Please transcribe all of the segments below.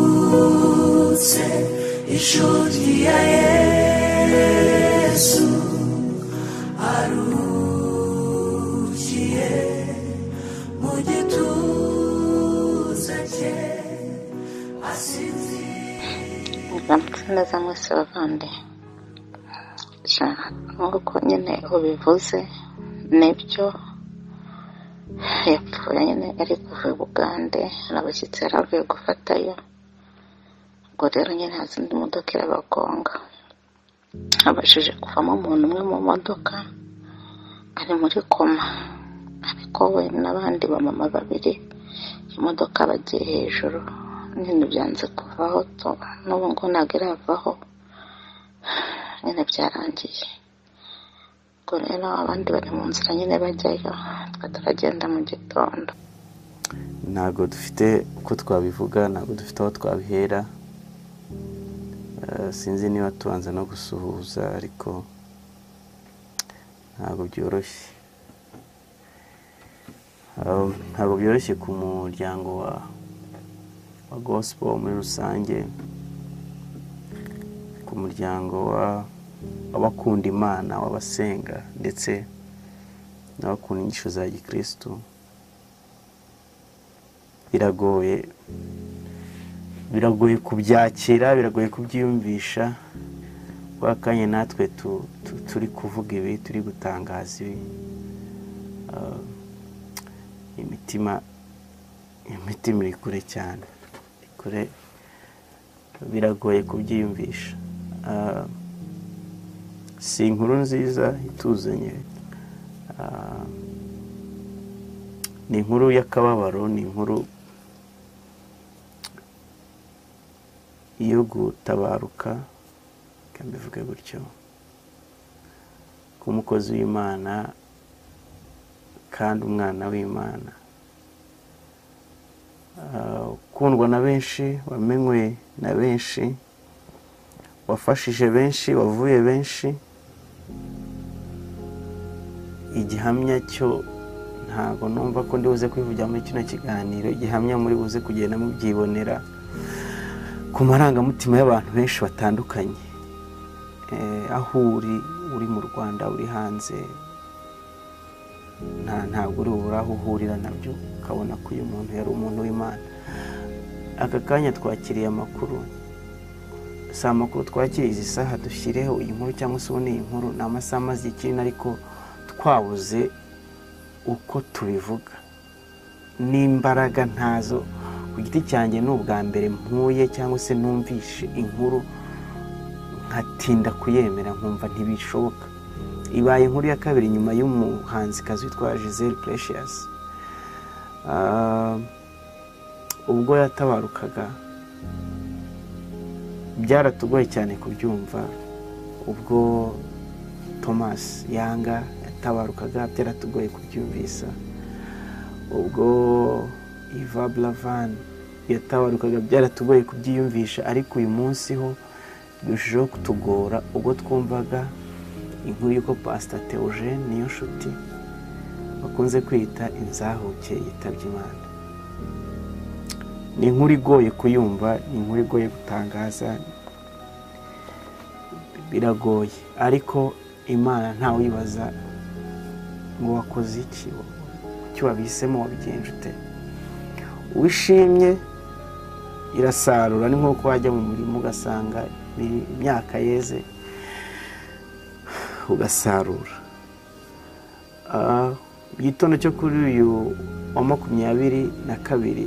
Ararutse inshuti ya Yesu, arukiye mu gituza cye asinziriye. Mwaramutse neza mwese bavandi. Nk'uko nyine ubivuze nibyo, yapfuye nyine ari kuva i Bugande, hari abashyitsi yari avuye gufatayo, ubwo rero nyine haza indi modoka irabagonga, habashije kuvamo umuntu umwe mu modoka ari muri koma, ariko we n'abandi bamama babiri imodoka bagiye hejuru nyine byanze kuvaho, n'ubu ngo ntabwo iravaho nyine byarangiye. Ubwo rero abandi bari mu nzira nyine bajyayo, twe turagenda mu gitondo. Ntabwo dufite uko twabivuga, ntabwo dufite aho twabihera. Sinzi niba tubanza no gusuhuza, ariko ntabwo byoroshye. Ntabwo byoroshye ku muryango wa gospel muri rusange, ku muryango w'abakunda Imana, w'abasenga ndetse n'abakunda inyigisho za gikristo. Biragoye, biragoye kubyakira, biragoye kubyiyumvisha. Kwa kanya natwe turi kuvuga ibi, turi gutangaza ibi, imitima iri kure cyane, kure, biragoye kubyiyumvisha. Si inkuru nziza ituzanye, ni inkuru y'akababaro, ni inkuru yo gutabaruka, reka mbivuge gutyo, k'umukozi w'Imana kandi umwana w'Imana, ukundwa na benshi, wamenywe na benshi, wafashije benshi, wavuye benshi. Igihamya cyo ntabwo numva ko ndi buze kwivugira muri kino kiganiro, igihamya muri buze kugenda mubyibonera ku marangamutima y'abantu benshi batandukanye, aho uri mu Rwanda, uri hanze, ntabwo uri bubure aho uhurira nabyo, ukabona ko uyu muntu yari umuntu w'Imana. Aka kanya twakiriye amakuru, si amakuru twakiriye izi saha dushyireho iyi nkuru cyangwa se ubu ni iyi nkuru, ni amasaha amaze ikintu, ariko twabuze uko tubivuga n'imbaraga ntazo. Ku giti cyanjye ni ubwa mbere mpuye cyangwa se numvishe inkuru nkatinda kuyemera, nkumva ntibishoboka. Ibaye inkuru ya kabiri nyuma y'umuhanzikazi witwa Gisele Precious. Ubwo yatabarukaga byaratugoye cyane kubyumva, ubwo Thomas Yanga yatabarukaga byaratugoye kubyumvisa, ubwo Iva Blavan yatabarukaga byaratugoye kubyiyumvisha, ariko uyu munsi ho birushijeho kutugora ubwo twumvaga inkuru y'uko Pastor Theogene Niyonshuti bakunze kwita inzahuke yitabye Imana. Ni inkuru igoye kuyumva, ni inkuru igoye gutangaza, biragoye, ariko Imana ntawibaza ngo wakoze iki, icyo wabihisemo wabigenje ute. Uwishimye irasarura, ni nk'uko wajya mu murima ugasanga imyaka yeze ugasarura. Igitondo cyo kuri uyu wa 22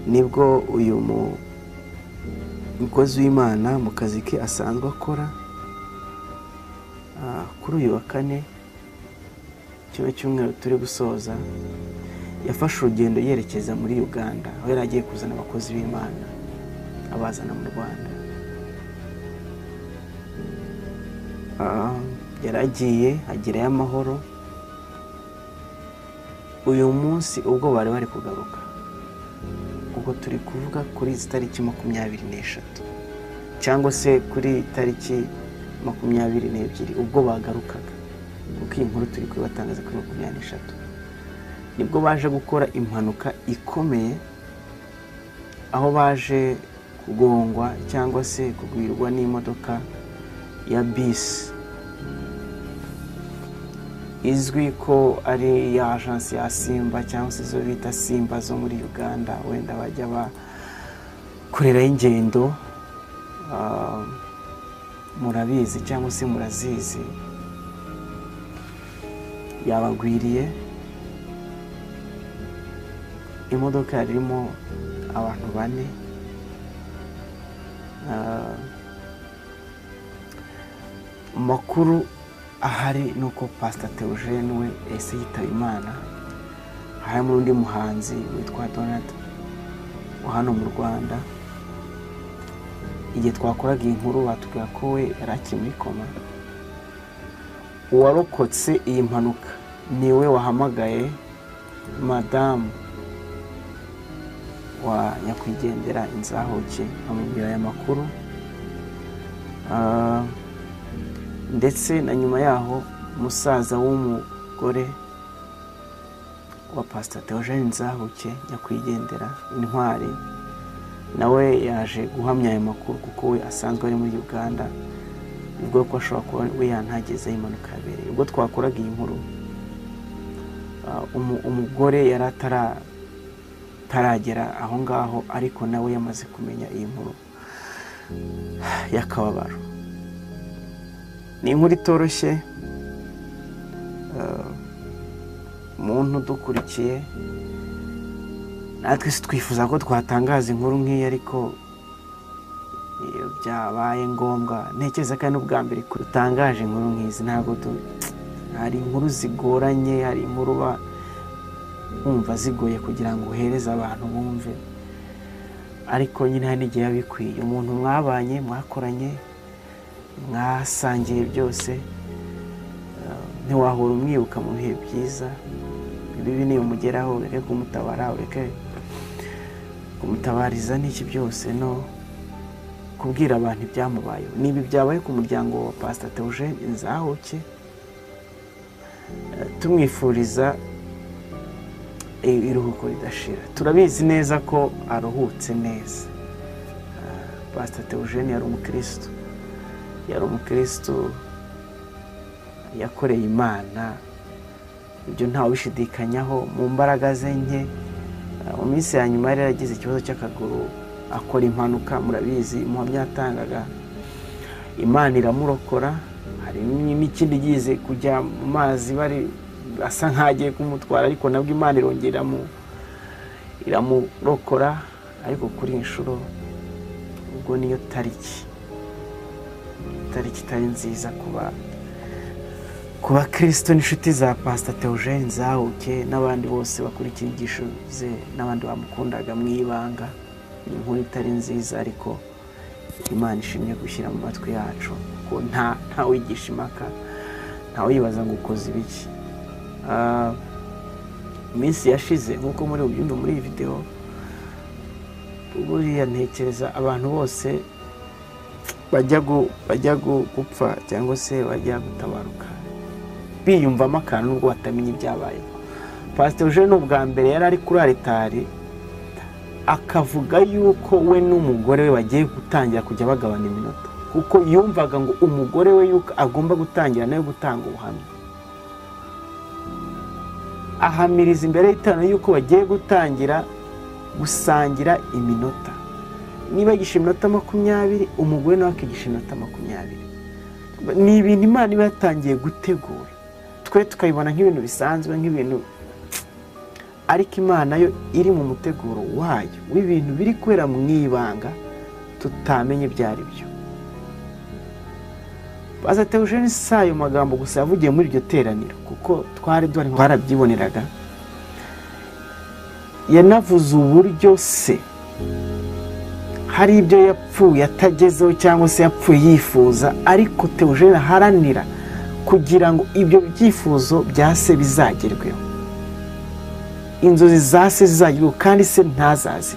nibwo uyu mukozi w'Imana mu kazi ke asanzwe akora, kuri uyu wa kane kino cyumweru turi gusoza, yafashe urugendo yerekeza muri Uganda, aho yari agiye kuzana abakozi b'Imana abazana mu Rwanda. Yaragiye agerayo amahoro. Uyu munsi ubwo bari bari kugaruka, ubwo turi kuvuga kuri izi tariki 23 cyangwa se kuri tariki 22 ubwo bagarukaga, kuko iyi nkuru turi kubatangaza kuri 23. Nibwo baje gukora impanuka ikomeye, aho baje kugongwa cyangwa se kugwirwa n'imodoka ya bisi izwi ko ari ya ajansi ya Simba cyangwa se izo bita Simba zo muri Uganda, wenda bajya bakoreraho ingendo, murabizi cyangwa se murazizi. Yabagwiriye, imodoka yarimo abantu 4. Amakuru ahari nuko Pastor Theogene we ese yitaba Imana. Harimo undi muhanzi witwa Donald wa hano mu Rwanda. Igihe twakoraga inkuru batubwira ko we yari akiri muri koma. Uwarokotse iyi mpanuka niwe wahamagaye madamu wa nyakwigendera Inzahuke amubwira aya makuru. Ndetse na nyuma yaho umusaza w'umugore wa Pastor Theogene Inzahuke nyakwigendera Intwari nawe yaje guhamya aya makuru, kuko we asanzwe ari muri Uganda, ubwo ko ashobora kuba we yantageze impanuka yabereye. Ubwo twakoraga iyi nkuru, umugore yari ataragera aho ngaho, ariko nawe yamaze kumenya iyi nkuru y'akababaro. Ni inkuru itoroshye, umuntu udukurikiye natwe twifuza ko twatangaza inkuru nk'iyi, ariko iyo byabaye ngombwa ntekereza ko ari n'ubwa mbere dutangaje inkuru nk'izi. Ntabwo hari inkuru zigoranye, hari inkuru wumva zigoye kugira ngo uhereze abantu bumve, ariko nyine hari n'igihe biba bikwiye. Umuntu mwabanye, mwakoranye, mwasangiye byose, ntiwahora umwibuka mu bihe byiza. Ibibi niyo umugeraho ureke kumutabara, ureke kumutabariza n'iki byose, no kubwira abantu ibyamubayeho. Niba byabaye ku muryango wa Pastor Theogene Inzahuke, tumwifuriza iruhuko ridashira. Turabizi neza ko aruhutse neza. Pastor Theogene yari umukristo, yari umukristo yakoreye Imana, ibyo ntawe ubishidikanyaho. Mu mbaraga ze nke, mu minsi ya nyuma yari yaragize ikibazo cy'akaguru, akora impanuka, murabizi umuhamya yatangaga, Imana iramurokora. Hari n'ikindi gize kujya mu mazi bari asa nkagiye kumutwara, ariko nabwo Imana irongera iramurokora. Ariko kuri inshuro ubwo niyo tariki itari nziza kuba Kristo n'inshuti za Pastor Theogene Inzahuke n'abandi bose bakurikira inyigisho ze n'abandi bamukundaga mu ibanga. Ni inkuru itari nziza, ariko Imana ishimye gushyira mu matwi yacu, kuko nta wigisha impaka, nta wibaza ngo ukoze ibiki. Iminsi yashize nk'uko muri ubyumva muri iyi video, buriya ntekereza abantu bose bajya gupfa cyangwa se bajya gutabaruka biyumvamo akantu nubwo batamenya ibyabayeho. Pastor Theogene ubwa mbere yari ari kuri aritari akavuga yuko we n'umugore we bagiye gutangira kujya bagabana iminota, kuko yumvaga ngo umugore we yuko agomba gutangira nawe gutanga ubuhamya. Ahamiriza imbere y'iteraniro yuko bagiye gutangira gusangira iminota. Niba yigisha iminota 20, umugore nawe akigisha iminota 20. Ni ibintu Imana iba yatangiye gutegura, twe tukabibona nk'ibintu bisanzwe, nk'ibintu, ariko Imana yo iri mu muteguro wayo w'ibintu biri kubera mu ibanga tutamenye ibyo ari byo. Pastor Theogene si ayo magambo gusa yavugiye muri iryo teraniro, kuko twari duhari twarabyiboneraga. Yanavuze uburyo se hari ibyo yapfuye atagezeho cyangwa se yapfuye yifuza, ariko Theogene aharanira kugira ngo ibyo byifuzo bya se bizagerweho, inzozi za se zizagerweho, kandi se ntazazi.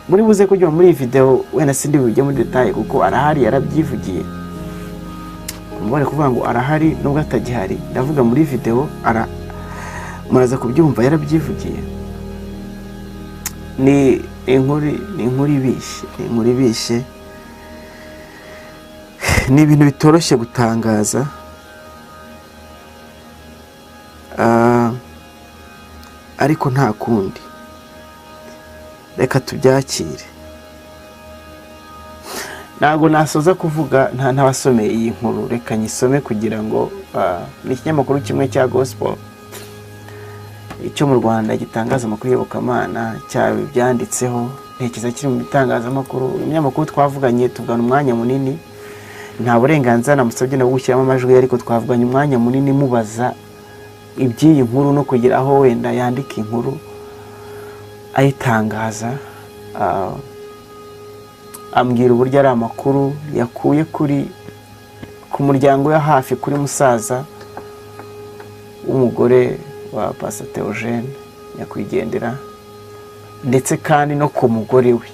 Muri buze kujya muri iyi video wenda sindi bujye muri detail, kuko arahari yarabyivugiye. Mubone kuvuga ngo arahari nubwo atagihari, ndavuga muri video Muraza kubyumva, yarabyivugiye. Ni inkuru ibishye, ni inkuru ibishye, ni ibintu bitoroshye gutangaza. Ariko nta kundi, reka tubyakire. Ntabwo nasoza kuvuga ntabasomeye iyi nkuru, reka nyisome kugira ngo ni ikinyamakuru kimwe cya gospel icyo mu Rwanda gitangaza amakuru y'iyobokamana cyabyanditseho, ntekereza kiri mu bitangazamakuru. Umunyamakuru twavuganye tuvugana umwanya munini, nta burenganzira namusabye no gushyiramo amajwi, ariko twavuganye umwanya munini mubaza iby'iyi nkuru no kugira aho wenda yandika inkuru ayitangaza. Ambwira uburyo ari amakuru yakuye kuri ku muryango ya hafi, kuri musaza w'umugore wa Pastor Theogene nyakwigendera, ndetse kandi no ku mugore we.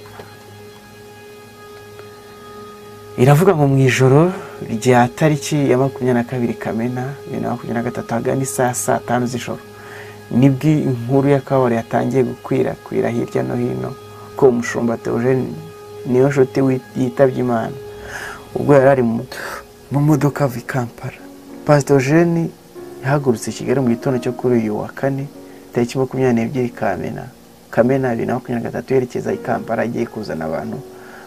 Iravuga ngo mu ijoro rya tariki ya 22 Kamena 2023 hagana isaha saa 5 z'ijoro, nibwo inkuru y'akababaro yatangiye gukwirakwira hirya no hino ko umushumba Theogene Niyonshuti yitabye Imana ubwo yari ari mu modoka ava i Kampala. Pastor Theogene yahagurutse i Kigali mu gitondo cyo kuri uyu wa kane tariki 22 Kamena 2023 yerekeza i Kampala agiye kuzana abantu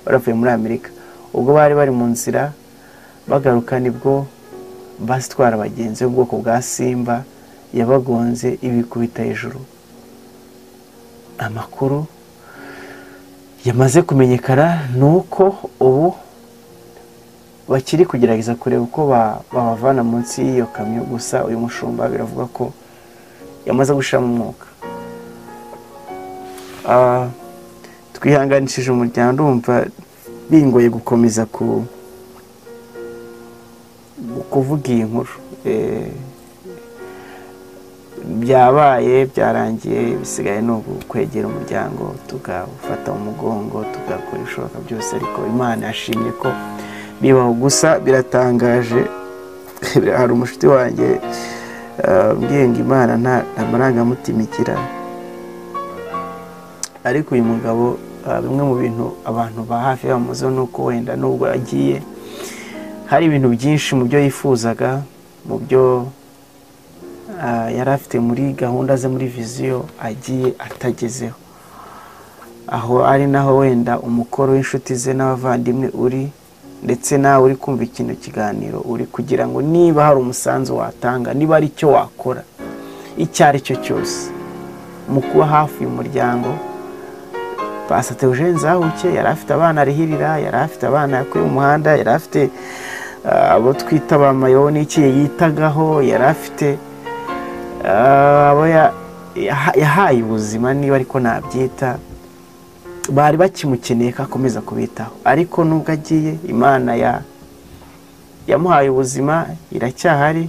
baravuye muri Amerika. Ubwo bari bari mu nzira bagaruka, nibwo basi itwara abagenzi b'ubwoko bwa Simba yabagonze ibikubita hejuru. Amakuru yamaze kumenyekana nuko ubu bakiri kugerageza kureba uko babavana munsi y'iyo kamyo, gusa uyu mushumba biravuga ko yamaze gushiramo umwuka. Twihanganishije umuryango, ndumva bingoye gukomeza kuvuga iyi nkuru. Byabaye byarangiye, bisigaye no kwegera umuryango tugafata umugongo tugakora ibishoboka byose, ariko Imana yashimye ko bibaho. Gusa biratangaje, hari umushuti wanjye mbwiye ngo Imana nta marangamutima igira, ariko uyu mugabo bimwe mu bintu abantu ba hafi bamuziho ni uko wenda nubwo agiye hari ibintu byinshi mu byo yifuzaga, mu byo yari afite muri gahunda ze, muri viziyo agiye atagezeho. Aho ari naho wenda umukoro w'inshuti ze n'abavandimwe uri, ndetse nawe uri kumva ikintu kiganiro uri, kugira ngo niba hari umusanzu watanga, niba ari icyo wakora icyo ari cyo cyose mu kuba hafi y'umuryango. Pastor Theogene Nzahuke yari afite abana arihirira, yari afite abana yakuye mu muhanda, yari afite abo twita ba mayoni iki yitagaho, yari afite abo yahaye ubuzima niba ariko nabyita, bari bakimukeneye ko akomeza kubitaho. Ariko nubwo agiye, Imana yamuhaye ubuzima iracyahari.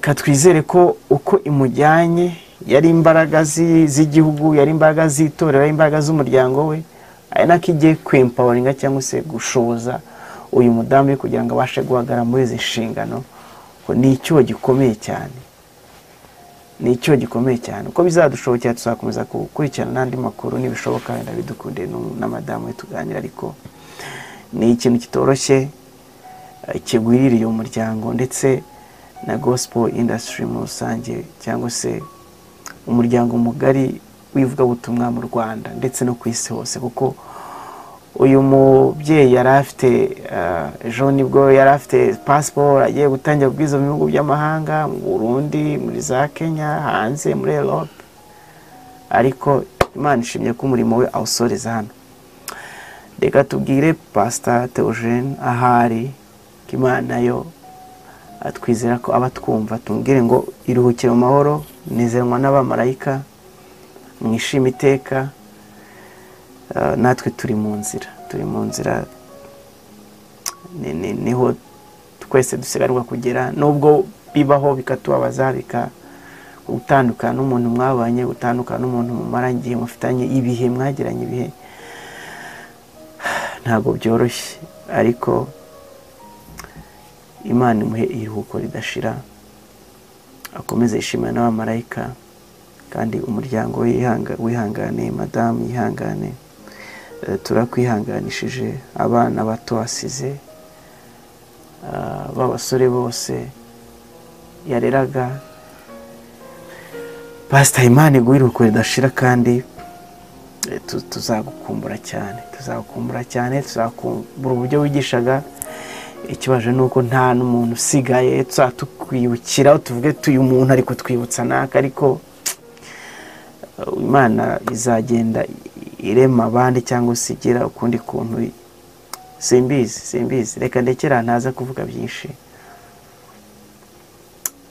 Katwizere ko uko imujyanye yari imbaraga z'igihugu, yari imbaraga z'itorero, yari imbaraga z'umuryango we, ari nako igiye kwempoweringa cyangwa se gushoboza uyu mudamu kugira ngo abashe guhagarara muri izi nshingano. Ni icyuho gikomeye cyane, ni icyuho gikomeye cyane. Uko bizadushobokera tuzakomeza gukurikirana n'andi makuru nibishoboka, wenda bidukunde na madamu we tuganira, ariko ni ikintu kitoroshye kigwiririye umuryango ndetse na gospel industry muri rusange, cyangwa se umuryango mugari w'ivugabutumwa mu Rwanda ndetse no ku isi hose. Kuko uyu mubyeyi yari afite ejo nibwo yari afite passport agiye gutangira kubwiza mu bihugu by'amahanga, mu Burundi, muri za Kenya, hanze muri Europe, ariko Imana ishimye ko umurimo we awusoreza hano. Reka tubwire Pastor Theogene ahari ko Imana yo atwizera ko abatwumva, tumubwire ngo iruhukire mu mahoro, nezerwa n'abamarayika, mwishime iteka. Natwe turi mu nzira, turi mu nzira, niho twese dusigarirwa kugera, nubwo bibaho bikatubabaza, gutandukana n'umuntu mwabanye, gutandukana n'umuntu mumaranye igihe, mufitanye ibihe, mwagiranye ibihe, ntabwo byoroshye, ariko Imana imuhe iruhuko ridashira, Akomeze yishimane n'abamarayika, kandi umuryango we wihangane, madamu yihangane, turakwihanganishije, abana bato wasize, b'abasore bose yareraga. Pastor, Imana iguhe iruhuko ridashira, kandi tuzagukumbura cyane, tuzagukumbura cyane, tuzakumbura uburyo wigishaga. Ikibaje nuko nta n'umuntu usigaye tuzakwibukira tuvuge tuyu muntu ariko twibutsa naka, ariko Imana izagenda irema abandi cyangwa se igira ukundi kuntu, simbizi, reka ndekera ntaza kuvuga byinshi.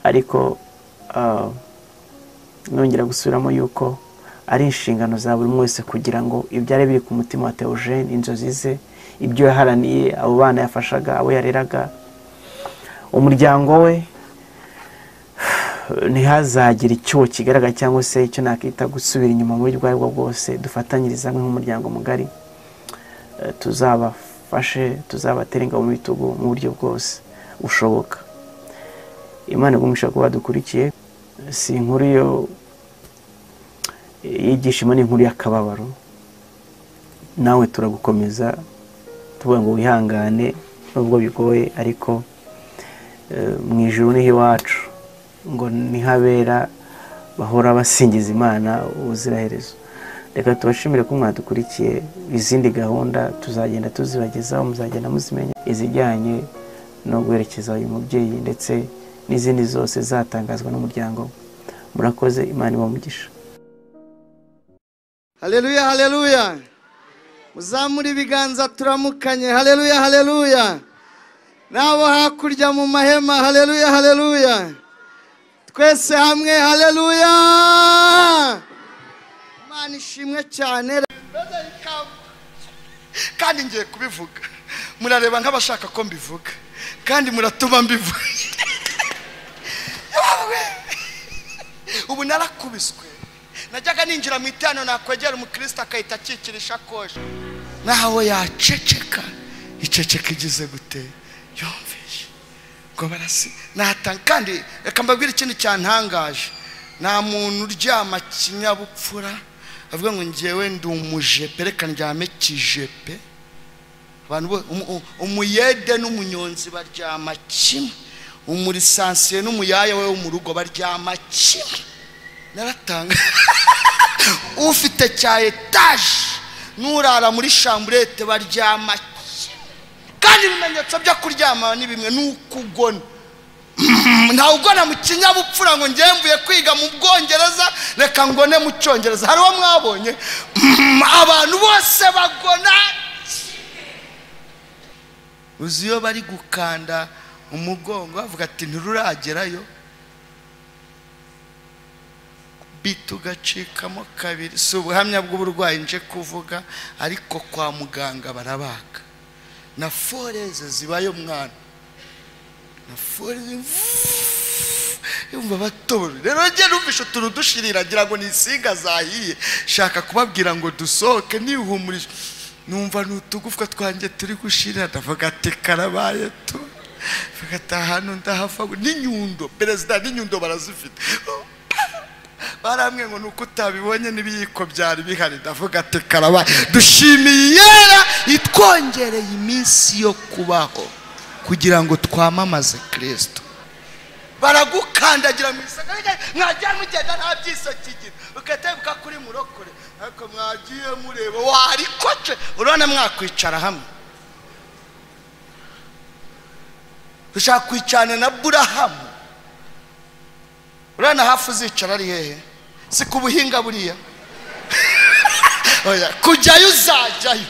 Ariko nongera gusubiramo yuko ari inshingano za buri wese kugira ngo ibyari biri ku mutima wa Theogene, inzozi ze, ibyo yaharaniye, abo bana yafashaga, abo yareraga, umuryango we, ntihazagire icyo kigaragara cyangwa se icyo nakita gusubira inyuma mu buryo ubwo aribwo bwose. Dufatanyiriza hamwe nk'umuryango mugari, tuzabafashe, tuzabatera ingabo mu bitugu mu buryo bwose bushoboka. Imana igumisha kuba dukurikiye. Si inkuru yo yigishimo, ni inkuru y'akababaro. Nawe turagukomeza tuvuga ngo wihangane nubwo bigoye, ariko mu ijuru niho iwacu, ngo nihabera bahora basingiza Imana ubuziraherezo. Reka tubashimire ko mwadukurikiye. Izindi gahunda tuzagenda tuzibagezaho, muzagenda muzimenya, izijyanye no guherekeza uyu mubyeyi ndetse n'izindi zose zatangazwa n'umuryango. Murakoze, Imana ibahe umugisha. Haleluya, haleluya. Muzamure ibiganza turamukanye. Haleluya, haleluya. Nabo hakurya mu mahema, haleluya, haleluya. Twese hamwe, haleluya. Imana ishimwe cyane. Kandi ngiye kubivuga, murareba nk'abashaka ko mbivuga, kandi muratuma mbivuga. Ubu narakubiswe, najyaga ninjira mu itano nakwegera umukristo akahita akikira ishakoshi, naho yaceceka, iceceka igize gute, yumvishe ngo barasi natanga. Kandi reka mbabwire ikindi cyantangaje, nta muntu uryama kinyabupfura avuga ngo ngewe ndi umujepe, reka ndyame kijepe. Abantu umuyede n'umunyonzi baryama kimwe, umurisansiye n'umuyaya we wo mu rugo baryama kimwe. Naratanga ufite cya etaje n'urara muri chambrette baryama kimwe, kandi ibimenyetso byo kuryama ni bimwe, ni ukugona. Ntawe ugona mu kinyabupfura ngo ngewe mvuye kwiga mu Bwongereza reka ngone mu Cyongereza. Hari uwo mwabonye? Abantu bose bagona. Uzi iyo bari gukanda umugongo bavuga ati ntiruragerayo, bitugacikamo kabiri. Si ubuhamya bw'uburwayi nje kuvuga, ariko kwa muganga barabaga na foreze zibayo mwana, na foreze yumva batobora. Rero njye numvishe utuntu dushirira ngira ngo ni insinga zahiye, shaka kubabwira ngo dusohoke nihumurije, numva n'utugufwa twanjye turi gushirira, ndavuga ati karabaye tu, mvuga hano ndahava. N'inyundo, perezida n'inyundo barazifite, baramwe ngo nuko utabibonye n'ibiyiko byari bihari, ndavuga ati karabaye. Dushimiye Yera itwongereye iminsi yo kubaho kugira ngo twamamaze Kristo. Baragukandagira mu isaka, mwajya mugenda nta byiso kigira, ukatebuka kuri murokore, ariko mwagiye mureba warikoce, urabona mwakwicara hamwe. Dushaka kwicarana na Burahamu, urabona hafi uzicara ari hehe? Si ku buhinga buriya? Oya, kujyayo uzajyayo,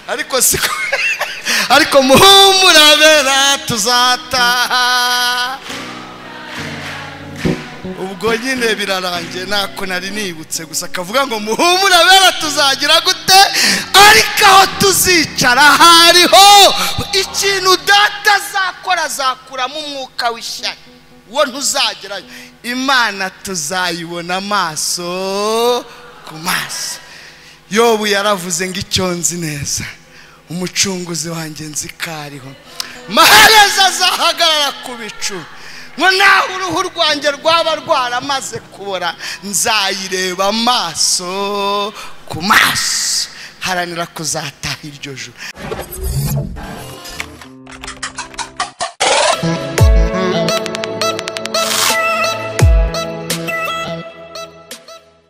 ariko si ariko muhumurabera tuzataha. Ubwo nyine birarangiye, nako nari nibutse gusa akavuga ngo muhumurabera tuzagira gute, ariko aho tuzicara hariho ikintu data azakora, azakuramo umwuka w'ishyari, uwo ntuzagerayo. Imana tuzayibona amaso ku maso. Yobu yaravuze ngo icyo nzi neza, umucunguzi wanjye nzi ko ariho, maherezo azahagarara ku bicu, Ngo naho uruhu rwanjye rwaba rwaramaze kubora, nzayireba amaso ku maso. Haranira kuzataha iryo joro.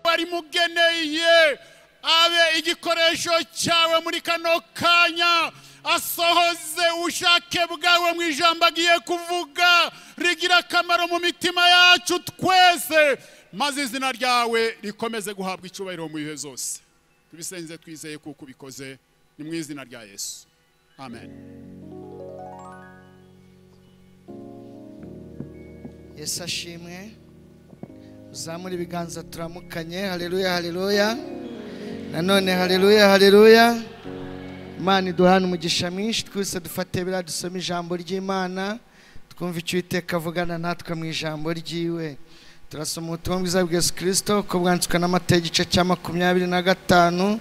Wari mugeneye abe igikoresho cyawe muri kano kanya, asohoze ubushake bwawe mu ijambo agiye kuvuga rigira akamaro mu mitima yacu twese, maze izina ryawe rikomeze guhabwa icyubahiro mu bihe zose. Tubisenze twizeye kuko ubikoze, ni mu izina rya Yesu, amen. Yesu ashimwe. Uzamure ibiganza turamukanye. Haleluya, haleluya. Nanone haleluya, haleluya. Imana iduhana umugisha mwinshi. Twese dufate biriya dusome ijambo ry'Imana, twumve icyo Uwiteka avugana natwe mu ijambo ryiwe. Turasoma ubutumwa bwiza bwa Yesu Kristo uko bwanditswe na Matayo igice cya 25,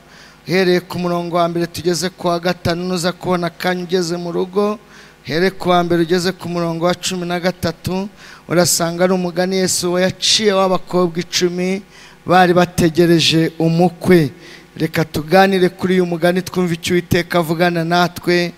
uhereye ku murongo wa mbere tugeze ku wa 5. Nuza kubona akanya ugeze mu rugo, uhere ku wa mbere ugeze ku murongo wa 13, urasanga ari umugani Yesu we yaciye w'abakobwa 10 bari bategereje umukwe. Reka tuganire kuri uyu mugani, twumve icyo Uwiteka avugana natwe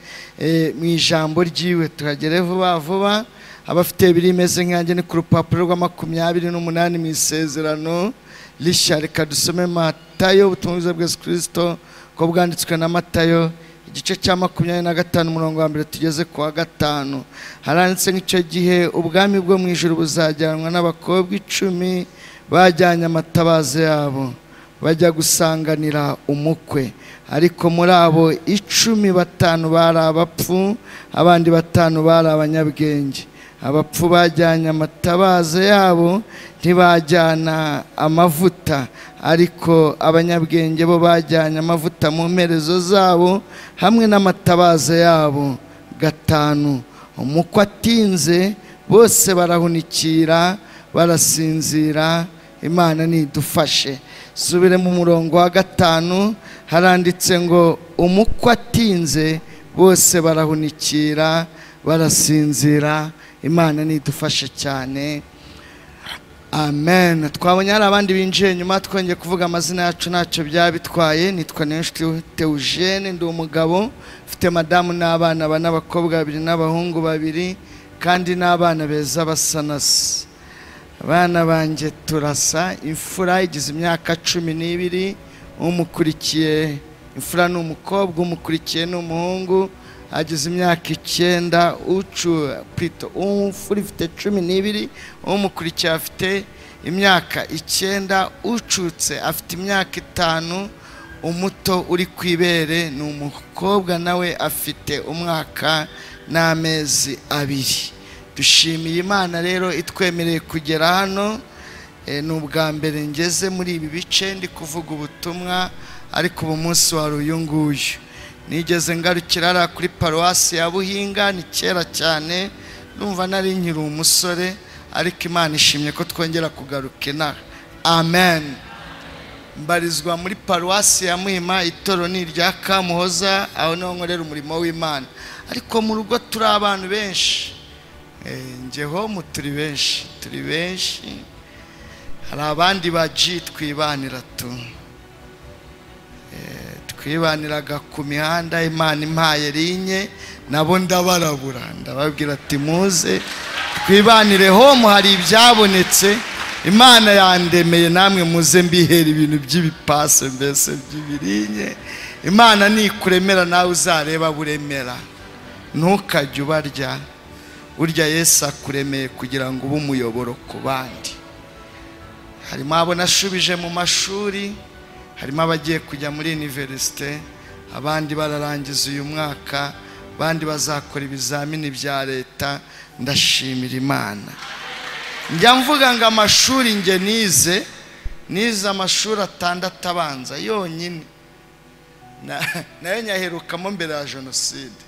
mu ijambo ryiwe. Tuhagere vuba vuba. Abafite biri imeze nkanjye ni ku rupapuro rwa 28 mu isezerano rishya. Reka dusome Matayo, ubutumwa bwiza bwa Yesu Kristo uko bwanditswe na Matayo igice cya 25, umurongo wa mbere tugeze ku wa 5. Haranditse nk'icyo gihe ubwami bwo mu ijuru buzajyanwa n'abakobwa 10 bajyanye amatabaza yabo bajya gusanganira umukwe. Ariko muri abo 10, 5 bari abapfu, abandi 5 bari abanyabwenge. Abapfu bajyanye amatabaza yabo ntibajyana amavuta, ariko abanyabwenge bo bajyanye amavuta mu mperezo zabo hamwe n'amatabaza yabo. 5, umukwe atinze, bose barahunikira barasinzira. Imana nidufashe. Subire mu murongo wa 5, haranditse ngo umukwe atinze, bose barahunikira barasinzira. Imana nidufashe cyane, amen. Twabonye hari abandi binjiye nyuma, twongeye kuvuga amazina yacu ntacyo byabitwaye. Nitwa Niyonshuti Eugene, ndi umugabo mfite madamu n'abana bane, abakobwa 2 n'abahungu 2, kandi n'abana beza basa na se. Abana banjye turasa. Imfura igize imyaka 12, umukurikiye imfura ni umukobwa, umukurikiye ni umuhungu agize imyaka 9. Umfura ifite 12, umukurikiye afite imyaka 9, ucutse afite imyaka 5, umuto uri ku ibere ni umukobwa nawe afite umwaka n'amezi 2. Dushimiye Imana rero itwemereye kugera hano. Ni ubwa mbere ngeze muri ibi bice ndi kuvuga ubutumwa, ariko ubu munsi wari uyu nguyu. Nigeze ngarukira kuri paruwasi ya Buhinga, ni kera cyane, numva nari nkiri umusore, ariko Imana ishimye ko twongera kugaruka inaha, amen. Mbarizwa muri paruwasi ya Muhima, itoro ni irya Kamuhoza, aho niho nkorera umurimo w'Imana. Ariko mu rugo turi abantu benshi, ngeho mu turi benshi, turi benshi. Hari abandi baji twibanira tu, twibaniraga ku mihanda. Imana impaye rinye nabo ndabarabura, ndababwira ati muze twibanire homo, hari ibyabonetse Imana yandemeye, namwe muze mbihera ibintu by'ibipase mbese by'ibirinye. Imana nikuremera nawe uzareba buremera, ntukajye ubarya. Burya Yesu akuremeye kugira ngo ube umuyoboro ku bandi. Harimo abo nashubije mu mashuri, harimo abagiye kujya muri universite, abandi bararangiza uyu mwaka, abandi bazakora ibizamini bya leta. Ndashimira Imana. Njya mvuga ngo amashuri nge nize amashuri 6 abanza yonyine, nayo nyaherukamo mbere ya jenoside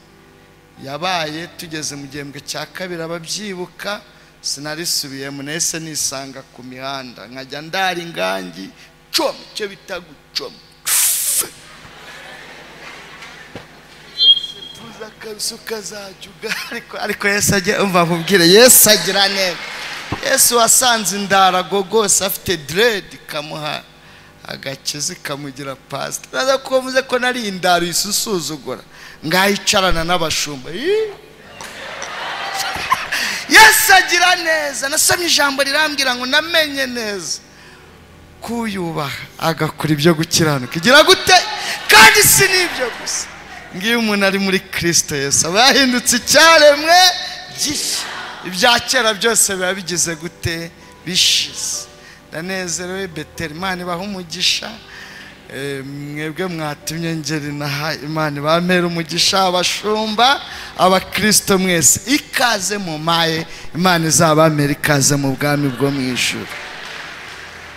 yabaye. Tugeze mu gihembwe cya 2 ababyibuka, sinarisubiyemo, nahise nisanga ku mihanda nkajya ndara ingangi, coma icyo bita gucoma. Neza kabisa ukazajya ariko Yesu agira, umva nkubwire, Yesu agira neza. Yesu wasanze indarago rwose afite dread ikamuha agakiza ikamugira pastor. Uraza ko mvuze ko nari indaro isusuzugura ngayicarana n'abashumba. Yesu agira neza. Nasomye ijambo rirambwira ngo namenye neza kuyubaha agakora ibyo gukiranuka. Igira gute? Kandi si n'ibyo gusa, ngiyo umuntu ari muri Kristo Yesu aba yahindutse icyaremwe gishya, ibya kera byose biba bigize gute? Bishize. Ndanezerewe Beteli, Imana ibaha umugisha. Mwebwe mwatumye ngeri inaha, Imana ibamere umugisha, abashumba, abakristo mwese ikaze mu maye, Imana izabamere ikaze mu bwami bwo mu ijuru.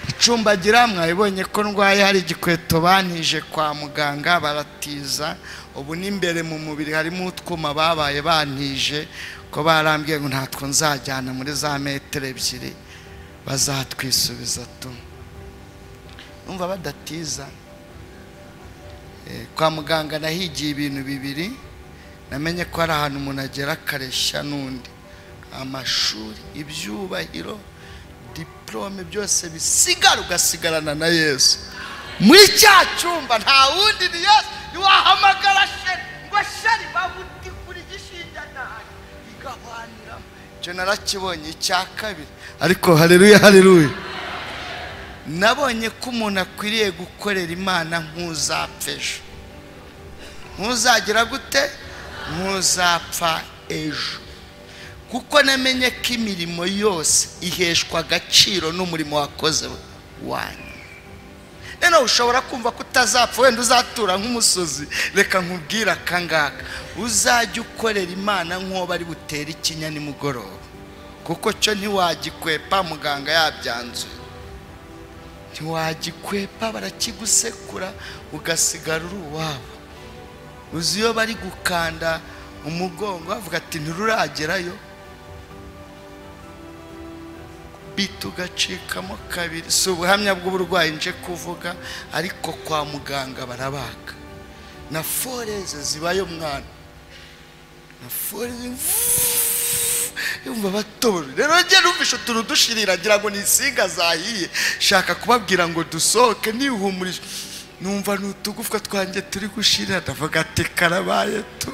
Icumbagira mwabibonye ko ndwaye, hari igikweto bantije kwa muganga baratiza, ubu n'imbere mu mubiri harimo utwuma babaye bantije, ko barambwiye ngo ntatwo nzajyana muri za metero 2 bazatwisubiza tu. Numva badatiza. Kwa muganga nahigiye ibintu bibiri, namenye ko hari ahantu umuntu agera akareshya n'undi, amashuri, ibyubahiro, diplome, byose bisigara ugasigarana na Yesu. Muri cya cyumba nta wundi ni Yesu. Ntiwahamagara sheri ngo sheri babuti kuri gishinja nabi igahwaniramo. Icyo narakibonye. Icya kabiri, ariko haleluya haleluya, nabonye ko umuntu akwiriye gukorera Imana nk'uzapfa ejo. Ntuzagira gute? Ntuzapfa ejo. Kuko namenye ko imirimo yose iheshwa agaciro n'umurimo wakoze wanyu. None ushobora kumva ko utazapfa, wenda uzatura nk'umusozi. Reka nkubwire akangaka, uzajya ukorera Imana nk'uwo bari butere ikinya nimugoroba, kuko cyo ntiwagikwepa, muganga yabyanzuye. Ntiwagikwepa, barakigusekura ugasigara uri uwabo. Uzi iyo bari gukanda umugongo bavuga ati ntiruragerayo, bita ugacikamo kabiri. Si ubuhamya bw'uburwayi nje kuvuga, ariko kwa muganga barabaga na foreze zibayo mwana, na foreze yumva batobora. Rero njye numvishe utuntu dushirira ngira ngo ni insinga zahiye, shaka kubabwira ngo dusohoke nihumurije, numva n'utugufwa twanjye turi gushirira, ndavuga ati karabaye tu.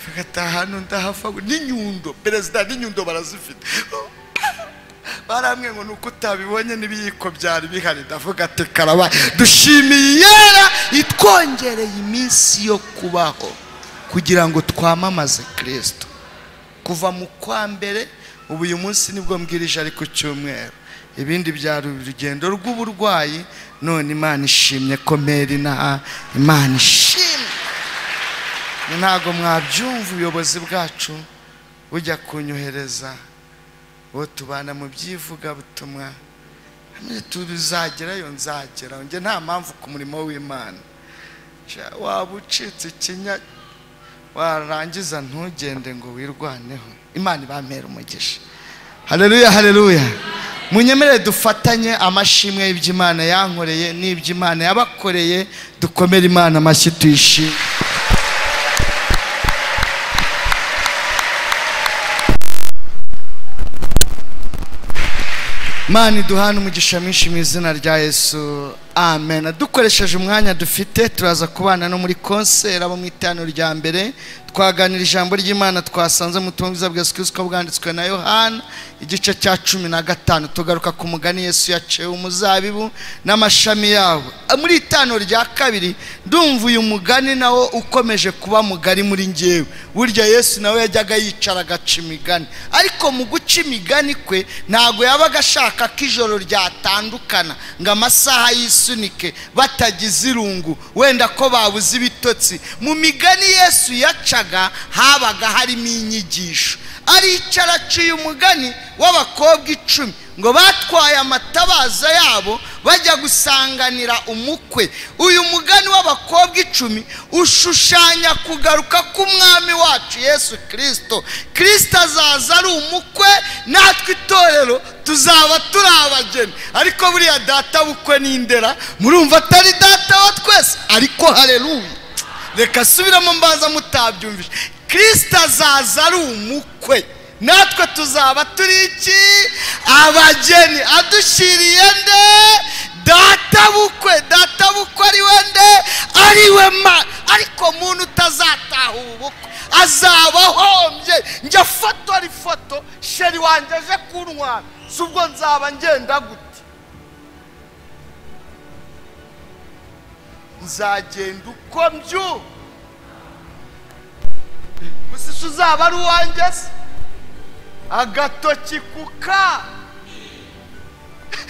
Mvuga ati ahantu ndahava n'inyundo, perezida n'inyundo barazifite. Baramwe ngo nuko utabibonye n'ibiyiko byari bihari, ndavuga ati karabaye. Dushimiye Yera itwongereye iminsi yo kubaho kugira ngo twamamaze Kristo. Kuva mu kwa mbere, ubu uyu munsi nibwo mbwirije ari ku cyumweru, ibindi byari urugendo rw'uburwayi. None Imana ishimye ko meri inaha, Imana ishimye. Ntabwo mwabyumva, ubuyobozi bwacu bujya kunyohereza bo tubana mu byivugabutumwa, tuzagerayo, nzagera njye nta mpamvu ku murimo w'Imana. Waba ucitse ikinya warangiza ntugende ngo wirwaneho. Imana ibamere umugisha. Haleluya haleluya. Munyemerere dufatanye amashimwe y'iby'Imana yankoreye n'iby'Imana yabakoreye, dukomere Imana amashyi tuyishime. Imana iduhane umugisha mwinshi mu izina rya Yesu, amen. Dukoresheje umwanya dufite turaza kubana no muri konseri abo mu iteraniro rya mbere, twaganira ijambo ry'Imana twasanze mu butumwa bwiza bwa Yesu Kristo bwanditswe na Yohana igice cya 15, tugaruka ku mugani Yesu yaciye umuzabibu n'amashami yawo. Muri iteraniro rya kabiri ndumva uyu mugani nawo ukomeje kuba mugari muri njyewe. Burya Yesu nawe yajyaga yicara agaca imigani, ariko mu guca imigani kwe ntago yabaga ashaka ko ijoro ryatandukana ngo amasaha yisunike batagize irungu, wenda ko babuze ibitotsi. Mu migani Yesu yacaga habaga harimo inyigisho. Aricara aciye umugani w'abakobwa 10 ngo batwaye amatabaza yabo bajya gusanganira umukwe. Uyu mugani w'abakobwa 10 ushushanya kugaruka k'umwami wacu Yesu Kristo. Kristo azaza ari umukwe, natwe itorero tuzaba turi abageni. Ariko buriya data bukwe n'indera murumva atari data wa twese, ariko haleluya, Reka subiramo mbaza mutabyumvise. Kristo azaza ari umukwe, natwe tuzaba turi iki? Abageni. Adushyiriye nde? Data bukwe. Data bukwe ari we nde? Ari we ma. Ariko muntu utazataha ubukwe azaba ahombye. Njya fotora ifoto sheri wanjye aje kuntwara, si ubwo nzaba ngenda gute? Nzagenda uko mbyumva. Musisi uzaba ari uwanjye se? Agatoki kuka.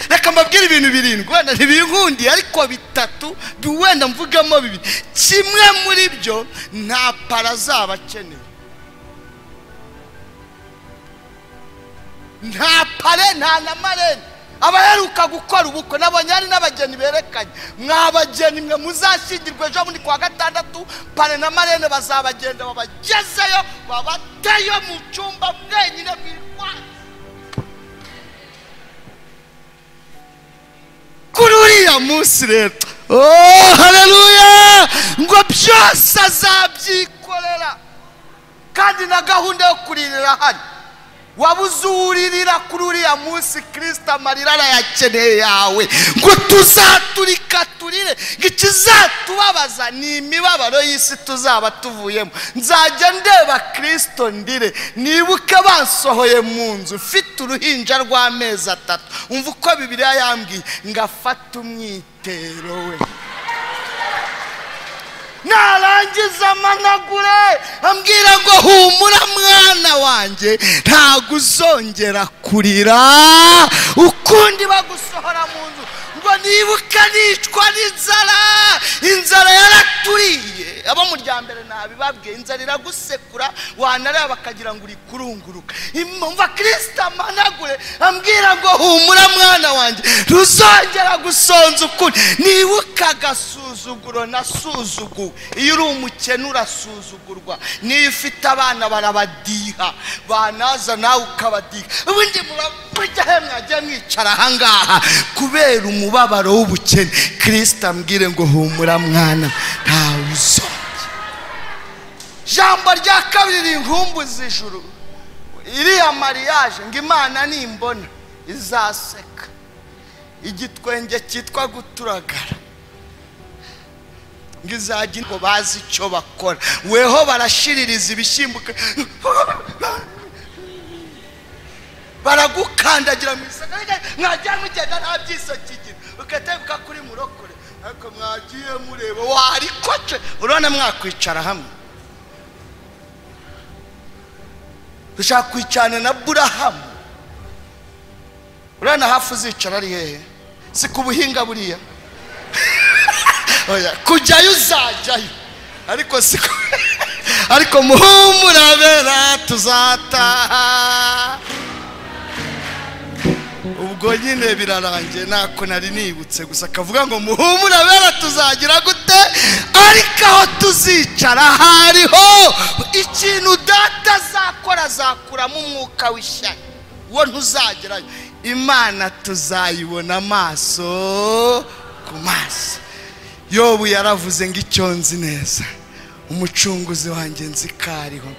Reka mbabwire ibintu birindwi, wenda ntibinkundiye ariko bitatu wenda mvugamo bibiri. Kimwe muri byo, nta para azaba akeneye, nta pare, nta na marene. Abaheruka gukora ubukwe nabonye hari n'abageni berekanye. Mwabageni mwe muzashyingirwa ejo bundi kuwa gatandatu, pare na marene bazabagenda babagezeyo, babateyo mu cyumba mwenyine mwirwaye. Kuri uriya munsi rero, oh haleluya, ngo byose azabyikorera. Kandi na gahunda yo kuririra hano, wabuze uwuririra kuri uriya munsi, Kristo amarira arayakeneye yawe. Ngo tuzaturika turire, ngo ikizatubabaza ni imibabaro y'isi tuzaba tuvuyemo. Nzajya ndeba Kristo ndire, nibuke bansohoye mu nzu mfite uruhinja rw'amezi 3. Umva uko Bibiliya yambwiye, ngafata umwitero we, narangiza amanagure, ambwira ngo humura mwana wanjye, ntago uzongera kurira ukundi bagusohora mu nzu. Ngo nibuka nicwa n'inzara, inzara yaraturiye. Abo mu rya mbere nabibabwiye, inzara iragusekura, wanareba bakagira ngo uri kurunguruka. Umva Kristo amanagure, ambwira ngo humura mwana wanjye, ntuzongera gusonza ukundi. Nibuka agasuzuguro nasuzuguwe. Iyo uri umukene urasuzugurwa, niyo ufite abana barabadiha, banaza nawe ukabadiha. Ubundi murajya he mwajya mwicara ahangaha kubera umubabaro w'ubukene. Kristo ambwire ngo humura mwana, ntawe uzongera. Jambo rya kabiri rinkumbuza ijuru, iriya mariage ngo Imana nimbona izaseka. Igitwenge cyitwa guturagara, ngo izajya ngo bazi icyo bakora. Weho barashiririza ibishyimbo, baragukandagira mu isaka, mwajya mugenda nta byisokigira, ugatebuka kuri murokore. Ariko mwagiye mureba warikoce, urabona mwakwicara hamwe. Dushaka kwicarana na Burahamu. Urabona hafi uzicara ari hehe? Si ku buhinga buriya? Oya, kujyayo uzajyayo, ariko si ariko muhumurabera tuzataha. Ubwo nyine birarangiye, nako nari nibutse gusa akavuga ngo muhumurabera tuzagira gute? Ariko aho tuzicara hariho ikintu data azakora, azakuramo umwuka w'ishyari, uwo ntuzagerayo. Imana tuzayibona amaso ku maso. Yobu yaravuze ngo icyo nzi neza, umucunguzi wanjye nzi ko ariho,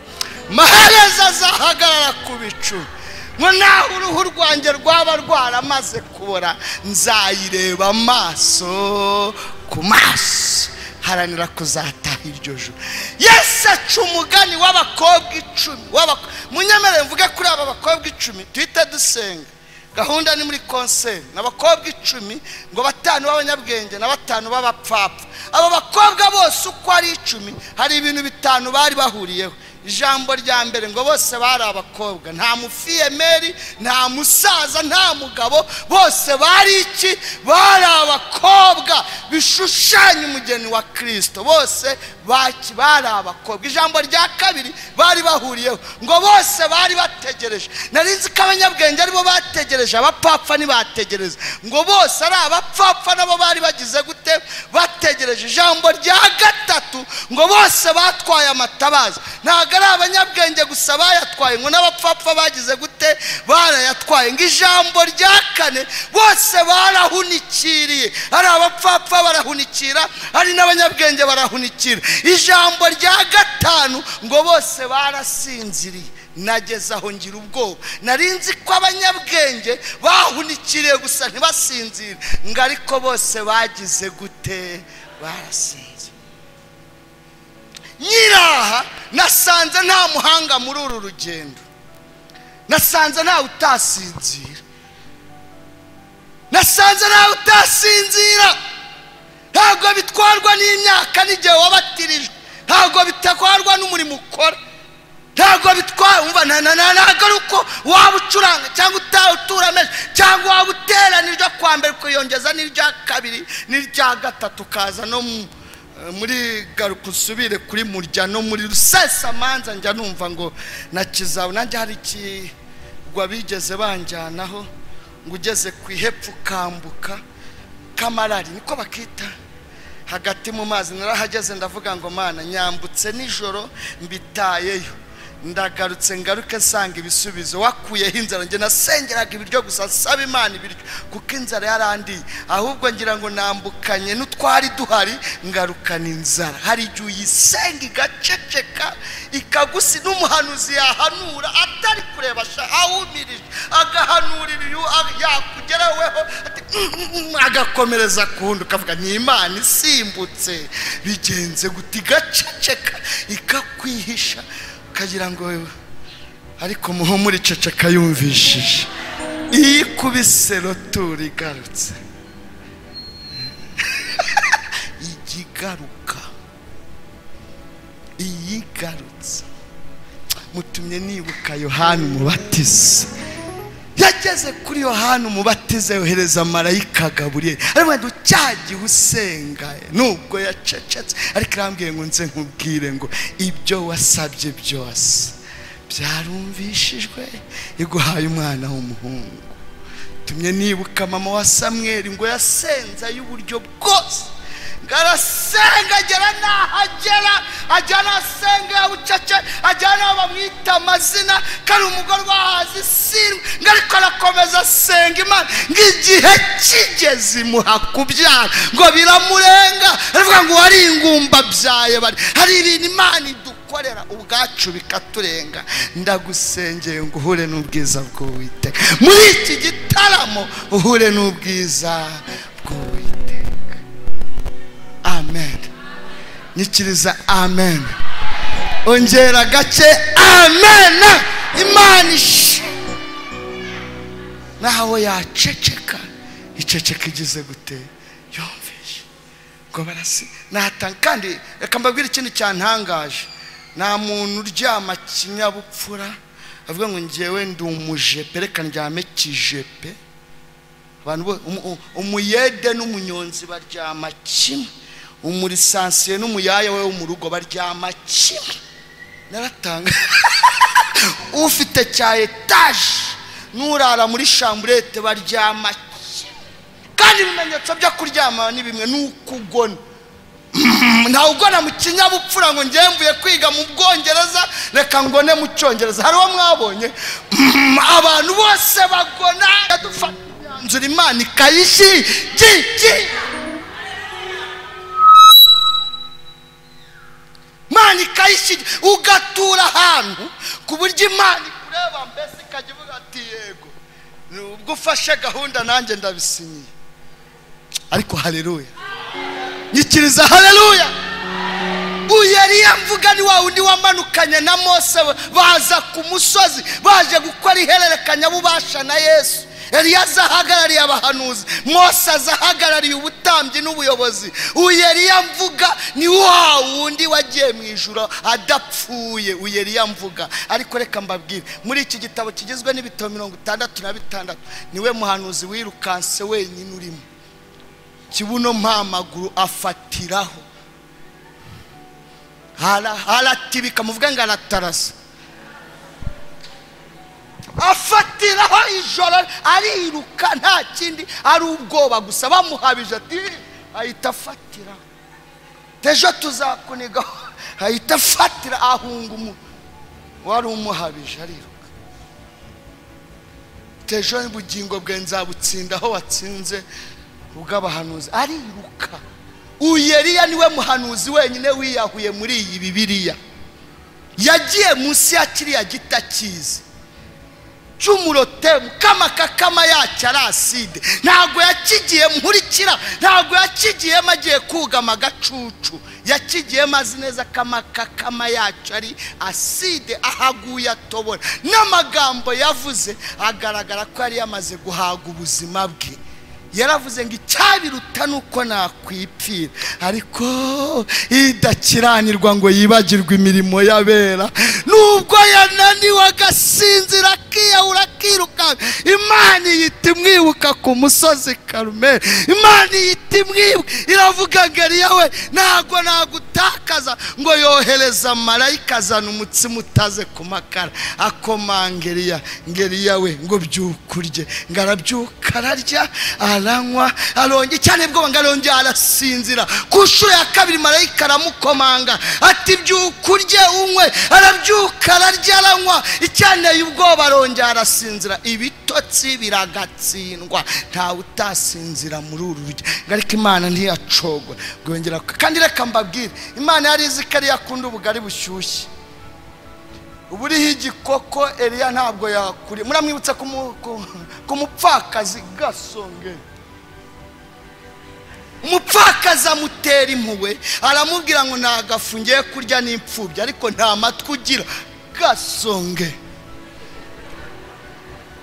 mahereza azahagarara ku bicu, ngo naho uruhu rwanjye rwaba rwaramaze kubora, nzayireba amaso ku maso. Haranira kuzataha iryo joro. Yesu aca umugani w'abakobwa 10. Munyemerere mvuge kuri aba bakobwa 10, tuhite dusenga. Gahunda ni muri konseri. N'abakobwa 10, ngo 5 b'abanyabwenge na 5 b'abapfapfa. Aba bakobwa bose uko ari 10, hari ibintu 5 bari bahuriyeho. Ijambo rya mbere ngo bose bari abakobwa, nta mufiyemeri, nta musaza, nta mugabo, bose bari iki? Bari abakobwa, bishushanya umugeni wa Kristo. Bose bari abakobwa. Ijambo rya kabiri bari bahuriyeho, ngo bose bari bategereje. Nari nzi ko abanyabwenge aribo bategereje, abapfapfa ntibategereza. Ngo bose ari abapfapfa nabo bari bagize gute? Bategereje. Ijambo rya gatatu ngo bose batwaye amatabaza. Ntabwo Ntabwo ari abanyabwenge gusa bayatwaye, ngo n'abapfapfa bagize gute? Barayatwaye. Ngo ijambo rya kane, bose barahunikiriye, ari abapfapfa barahunikira, ari n'abanyabwenge barahunikira. Ijambo rya gatanu, ngo bose barasinziriye. Nageze aho ngira ubwoba, nari nzi ko abanyabwenge bahunikiriye gusa ntibasinzire, ngo ariko bose bagize gute? Barasinziriye. Nyiraha nasanze nta muhanga muri uru rugendo, nasanze ntawe utasinzira, nasanze ntawe utasinzira. Ntabwo bitwarwa n'imyaka n'igihe wabatirijwe, ntabwo bitwarwa n'umurimo ukora, ntabwo bitwara, umva, ntabwo ari uko waba ucuranga cyangwa utura menshi cyangwa waba uterana iryo kwa mbere ukiyongeza n'irya kabiri n'irya gatatu, ukaza no muri garuka usubire kuri murya no muri rusesamanza. Njya numva ngo na kizabu nanjye hari ikigwa bigeze banjyanaho, ngo ugeze ku ihepfo ukambuka kamarari niko bakita hagati mu mazi. Narahageze ndavuga ngo Mana, nyambutse nijoro mbitayeyo, ndagarutse ngaruke nsanga ibisubizo. Wakuyeho inzara, njye nasengeraga ibiryo gusa, nsaba Imana ibiryo kuko inzara yarandiye, ahubwo ngira ngo nambukanye n'utwari duhari ngarukana inzara. Hari igihe uyisenga igaceceka ikagusi, n'umuhanuzi yahanura atari kureba awumirije, agahanurira uyu yakugeraweho agakomereza kundi, ukavuga ni Imana isimbutse, bigenze gute? Igaceceka ikakwihisha ukagira ngo, ariko muhumure, ceceka yumvishije. Iyo ikubise roturi igarutse, ijya igaruka, iyo igarutse. Mutumye nibuka Yohana Umubatiza. Yageze kuri Yohana Umubatiza yohereza marayika Gaburiyeli, aravuga ngo cya gihe usenga nubwo yacecetse, ariko irambwiye ngo nze nkubwire ngo ibyo wasabye byose byarumvishijwe, iguhaye umwana w'umuhungu. Tumye nibuka mama wa Samweli, ngo yasenze y'uburyo bwose, ngo arasenga agera n'aho agera, ajya n'asenga yabucece, ajya n'aho bamwita amazina kandi umugore wahaze isindwe, ngo ariko arakomeza asenga Imana, ngo igihe kigeze imuha kubyara, ngo biramurenga, aravuga ngo wari ingumba byaye bari. Hari ibintu Imana idukorera ubwacu bikaturenga. Ndagusengeye ngo uhure n'ubwiza bw'Uwiteka muri iki gitaramo, uhure n'ubwiza bw'Uwiteka. Amen. Nyikiriza amen, ongera gake amen. Imana ishi naho yaceceka, iceceka igize gute? Yumvishe. Ngo barasi natanga. Kandi reka mbabwire ikintu cyantangaje, nta muntu uryama kinyabupfura avuga ngo ngewe ndi umujepe, reka ndyame kijepe. Abantu umuyede n'umunyonzi baryama kimwe, umurisansiye n'umuyaya we wo mu rugo baryama kimwe. Naratanga ufite cya etaje n'urara muri chambrette baryama kimwe, kandi ibimenyetso byo kuryama ni bimwe, ni ukugona. Ntawe ugona mu kinyabupfura ngo ngewe mvuye kwiga mu Bwongereza reka ngone mu Cyongereza. Hari uwo mwabonye? Abantu bose bagona. Dufata imyanzuro Imana ikayishyigikira, Imana ikayishyigikira, ugatura ahantu ku buryo Imana ikureba mbese ikajya ivuga ati yego, ubwo ufashe gahunda nanjye ndabisinyiye. Ariko haleluya, nyikiriza haleluya. Uyu Eliya mvuga ni wa wundi wamanukanye na Mose baza ku musozi baje gukora ihererekanyabubasha na Yesu. Eliya azahagarariye abahanuzi, Mose azahagarariye ubutambyi n'ubuyobozi. Uyu Eliya mvuga ni wa wundi wagiye mu ijuru adapfuye. Uyu Eliya mvuga. Ariko reka mbabwire, muri iki gitabo kigizwe n'ibitabo 66, niwe muhanuzi wirukanse wenyine urimo. Kibuno mpamaguru afatiraho, haratibika, muvuga ngo aratarasa, afatiraho ijoro ariruka, nta kindi ari ubwoba gusa. Bamuhabije ati ahita afatiraho, ejo tuzakunigaho, ahita afatira ahunga umuntu. Wari umuhabije ariruka. Tejo ubugingo bwe nzabutsinda aho watsinze ubw'abahanuzi. Ariruka. Uyu Eliya niwe muhanuzi wenyine wiyahuye muri iyi Bibiliya. Yagiye munsi ya kiriya giti cyiza cy'umurotemu kama kakama yacyo ari aside. Ntabwo yakigiye nkurikira, ntabwo yakigiyemo agiye kugama agacucu, yakigiyemo azi neza kama kakama yacyo ari aside, ahaguye atobora. N'amagambo yavuze agaragara ko yari yamaze guhaga ubuzima bwe. Yaravuze ngo icyabiruta nuko nakwipfira, ariko idakiranirwa ngo yibagirwe imirimo y'abera. Nubwo yananiwe agasinzira akiyahura akiruka, Imana ihita imwibuka ku musozi Karumeli. Imana ihita imwibuka iravuga ngo Eliya we ntabwo nagutakaza. Ngo yohereza marayika azana umutsima utaze ku makara, akomanga Eliya ngo Eliya we ngo byuka urye. Ngo arabyuka ararya aranywa arongera cyane bwo ngo arongera arasinzira. Ku nshuro ya kabiri marayika aramukomanga ati byuka urye unywe. Arabyuka ararya aranywa, icyanteye ubwoba arongera arasinzira. Ibitotsi biragatsindwa, ntawe utasinzira muri uru rujya. Ariko Imana ntiyacogora ngo. Kandi reka mbabwire, Imana yari izi ko Eliya akunda ubugari bushyushye. Uburiho igikoko Eliya ntabwo yakuriye. Muramwibutsa ku mupfakazi gasonge. Umupfakazi amutera impuhwe aramubwira ngo nagafu ngiye kurya n'imfubyi, ariko nta matwi ugira gasonge.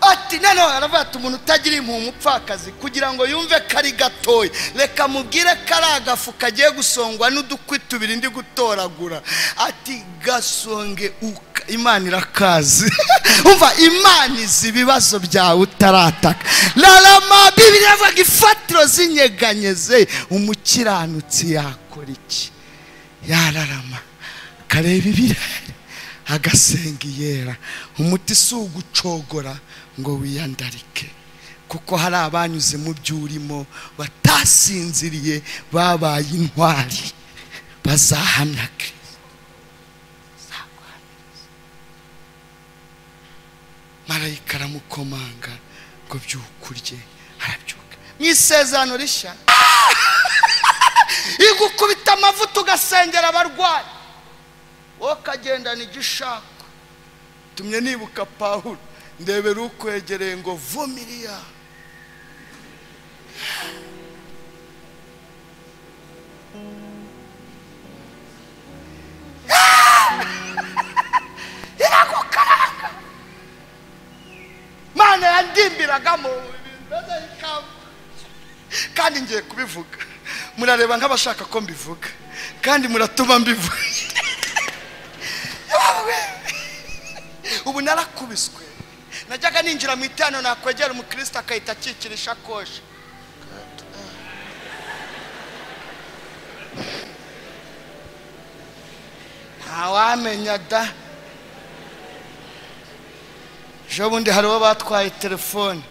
Ati none aravuga ati umuntu utagira impuhwe umupfakazi kugira ngo yumve ko ari gatoya, reka mubwire ko ari agafu kagiye gusongwa n'udukwi tubiri ndi gutoragura. Ati gasonge Imana irakazi. Umva, Imana izi ibibazo byawe utarataka. Rarama Bibiliya ivuga ifatiro zinyeganyeze, umukiranutsi yakora iki? Yararama akareba ibirere agasenga iyera. Umuti si ugucogora ngo wiyandarike, kuko hari abanyuze mu byo urimo batasinziriye babaye intwari, bazahamya Kristo. Marayika aramukomanga ngo byuka urye, arabyuka. Mu isezerano rishya igukubita amavuta ugasengera abarwayi, wowe ukagendana igishaka. Tumye nibuka Pawulo, ndebera ukwegereye ngo vumiriya. Iragukaranga. Mana yandimbiragamo kandi ngiye kubivuga, murareba nk'abashaka ko mbivuga kandi muratuma mbivuga. Ubu narakubiswe, najyaga ninjira mu iteraniro nakwegera umukristo akahita akikira ishakoshi. Ntawamenya da. Ejo bundi hari uwo batwaye telefone,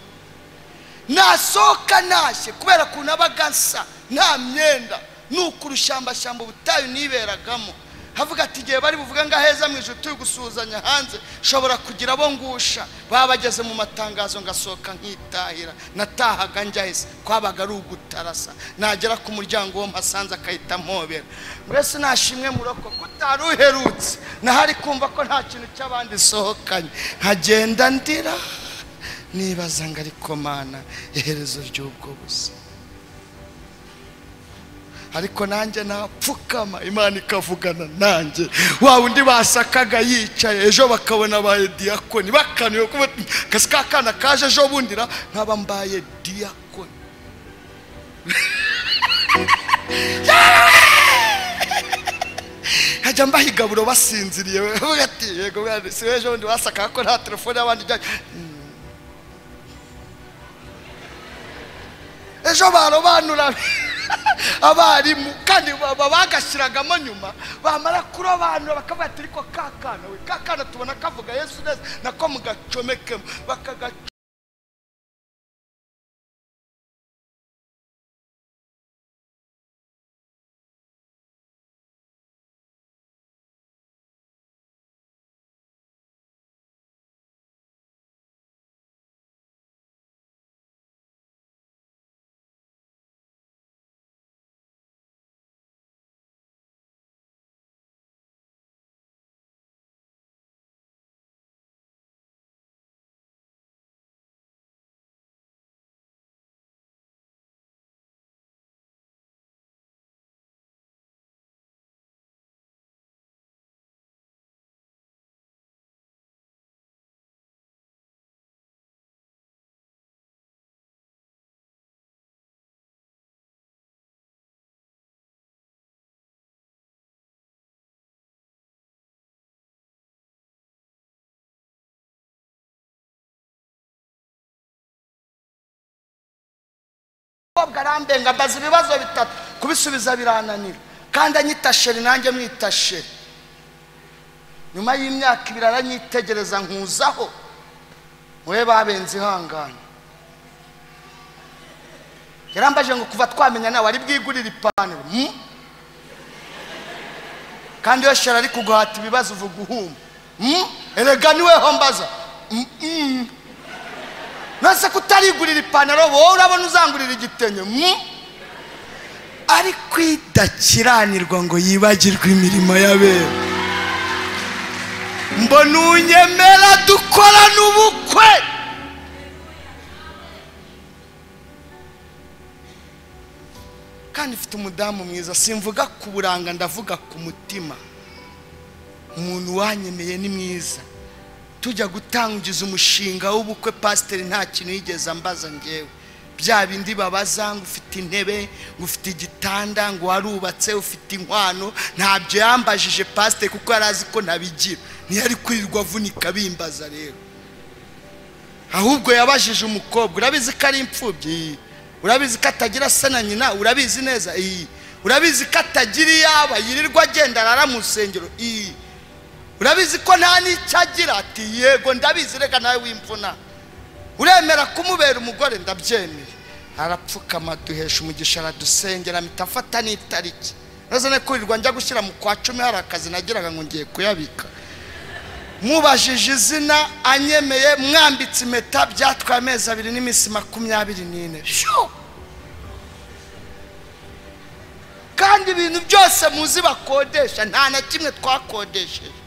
nasohoka nashye kubera ukuntu abaga nsa nta myenda, nuko urushyambashyamba ubutayu niberagamo. Havuga ati igihe bari buvuga ngo aheza mu ijuru turi gusuhuzanya hanze, nshobora kugira abo ngusha. Baba bageze mu matangazo ngasohoka nkitahira. Natahaga njya hese, kwabaga ari ugutarasa. Nagera ku muryango wo mpasanze akahita mpobera. Mbese nashimwe muroko kutari uherutse, nahari kumva ko nta kintu cy'abandi sohokanye. Nkagenda ndira nibaza ngo ariko Mana iherezo ry'ubwo buzima. Ariko nanjye napfukama Imana ikavugana nanjye. Wa wundi basakaga yicaye, ejo bakabona abaye diyakoni, bakanuye kasi ka kana kaje ejo bundira nkaba mbaye diyakoni. Hajya mbaha igaburo basinziriye, bavuga ati yego mwana, si ejo bundi basakaga ko nta telefone y'abandi ijyayo. Ejo barobanura abarimu kandi bagashyiragamo nyuma, bamara kurobanura bakavuga ati ariko ka kana we, ka kana tubona kavuga Yesu neza, nako mugacomekemo bakagaca. Umukobwa arambenga mbaza ibibazo bitatu kubisubiza birananira, kandi anyita sheri nanjye mwita sheri. Nyuma y'imyaka ibiri aranyitegereza nkuzaho, mwe babenze ihangane. Yarambaje ngo kuva twamenya nawe ari bwigurira ipantaro. Kandi iyo sheri ari kuguhata ibibazo uvuga uhuma. Erega niweho mbaza. Nase kutarigurira ipantaro wowe urabona uzangurira igitenye. Ariko idakiranirwa ngo yibagirwe imirimo y'abera. Mbona unyemera dukorana ubukwe. Kandi mfite umudamu mwiza, simvuga ku buranga ndavuga ku mutima. Umuntu wanyemeye ni mwiza. Tujya gutangiza umushinga w'ubukwe pasiteri nta kintu yigeze ambaza ngewe. Bya bindi babaza ngo ufite intebe, ngo ufite igitanda, ngo warubatse, ufite inkwano, ntabyo yambajije pasiteri kuko yari azi ko ntabigira. Ntiyari kwirirwa avunika bimbaza rero. Ahubwo yabajije umukobwa, urabizi ko ari imfubyi, urabizi ko atagira se na nyina, urabizi neza, urabizi ko atagira iyaba, yirirwa agenda arara mu rusengero, urabizi ko nta n'icyo agira, ati yego ndabizi reka nawe wimvuna. Uremera kumubera umugore? Ndabyemeye. Arapfukama duhesha umugisha aradusengera, mpita mfata n'itariki. Nazo kurirwa njya gushyira mu kwa 10 hari akazi nagiraga ngo ngiye kuyabika. Mubajije izina anyemeye, mwambitse impeta, byatwaye amezi 2 n'iminsi 24. Kandi ibintu byose muzi bakodesha nta na kimwe twakodesheje.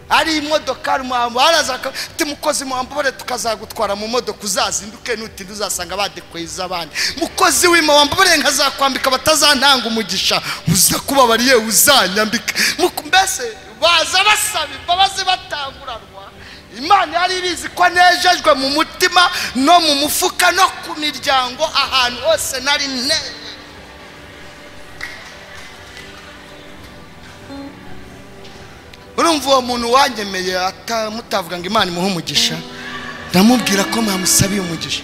Ari imodoka baraza ati mukozi muwambure tukazagutwara mu modoka uzazinduke nutinde uzasanga badekweza abandi. Mukozi w'Imana wambure nkazakwambika batazantanga umugisha uza kubabariye uzanyambika. Mbese baza basaba imbabazi batanguranwa. Imana yari ibizi ko nejejwe mu mutima no mu mufuka no ku miryango, ahantu hose nari neje. Urumva uwo muntu wanyemeye mutavuga ngo Imana imuhe umugisha, ndamubwira ko mwamusabiye umugisha.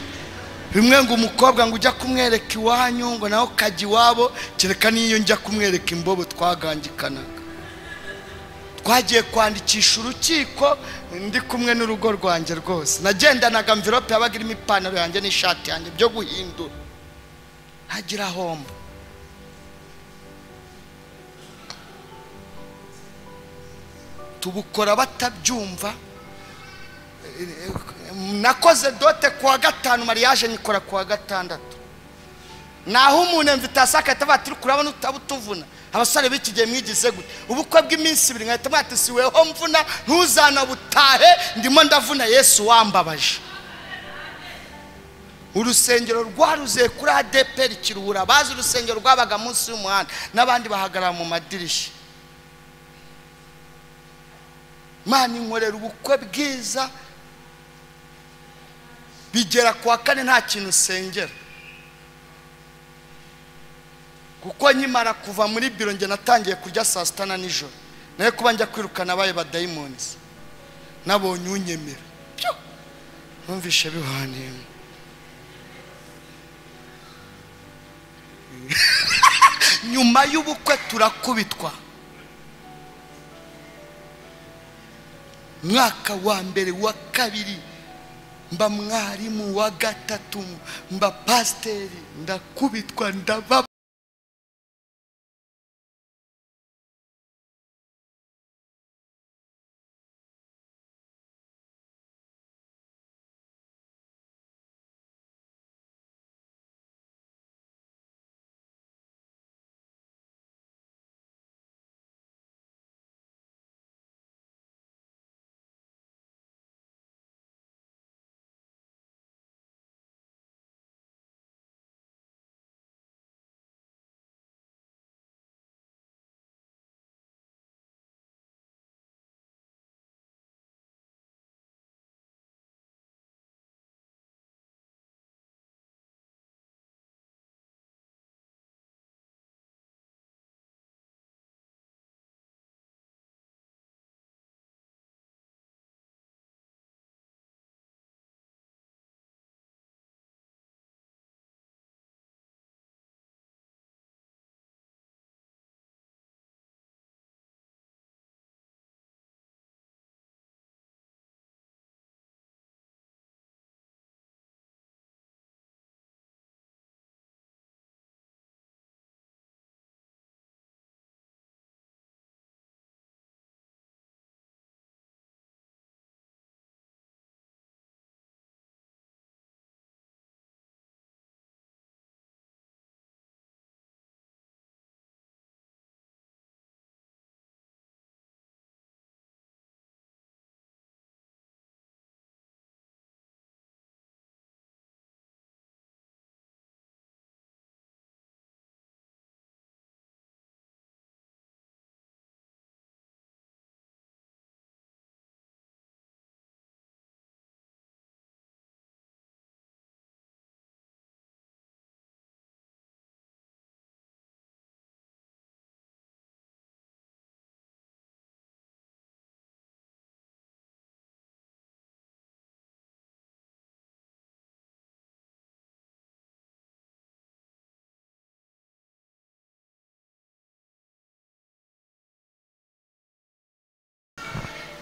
Bimwe ngo umukobwa ngo ujya kumwereka iwanyu ngo nawe ukajya iwabo, kereka n'iyo njya kumwereka imbobo twagangikanaga. Twagiye kwandikisha urukiko ndi kumwe n'urugo rwanjye rwose. Nagendanaga envelope yabaga irimo ipantaro yanjye n'ishati yanjye byo guhindura, ntagira hombo. Tubukora batabyumva. Nakoze dote kuwa 5, mariage nyikora kuwa 6. Naho umuntu mvitasa akahita batiri kurabona utabutuvuna. Abasore b'iki gihe mwigize gute? Ubukwe bw'iminsi 2 nkahita mwati si weho mvuna, ntuzana butahe, ndimo ndavuna Yesu wambabaje. Urusengero rwaruze kuri ADPR Kiruhura, bazi urusengero rwabaga munsi y'umuhanda n'abandi bahagarara mu madirishya. Imana inkorera ubukwe bwiza, bigera kuwa 4 nta kintu usengera. Kuko nkimara kuva muri biro nge natangiye kurya saa 6 na nijoro, naye kuba njya kwirukana abaye badayimoni nabonye unyemera. Numvishe bihaniye. Nyuma y'ubukwe turakubitwa. Mwaka wa mbere wa 2 mba mwarimu, wa 3 mba pasteri, ndakubitwa ndaba.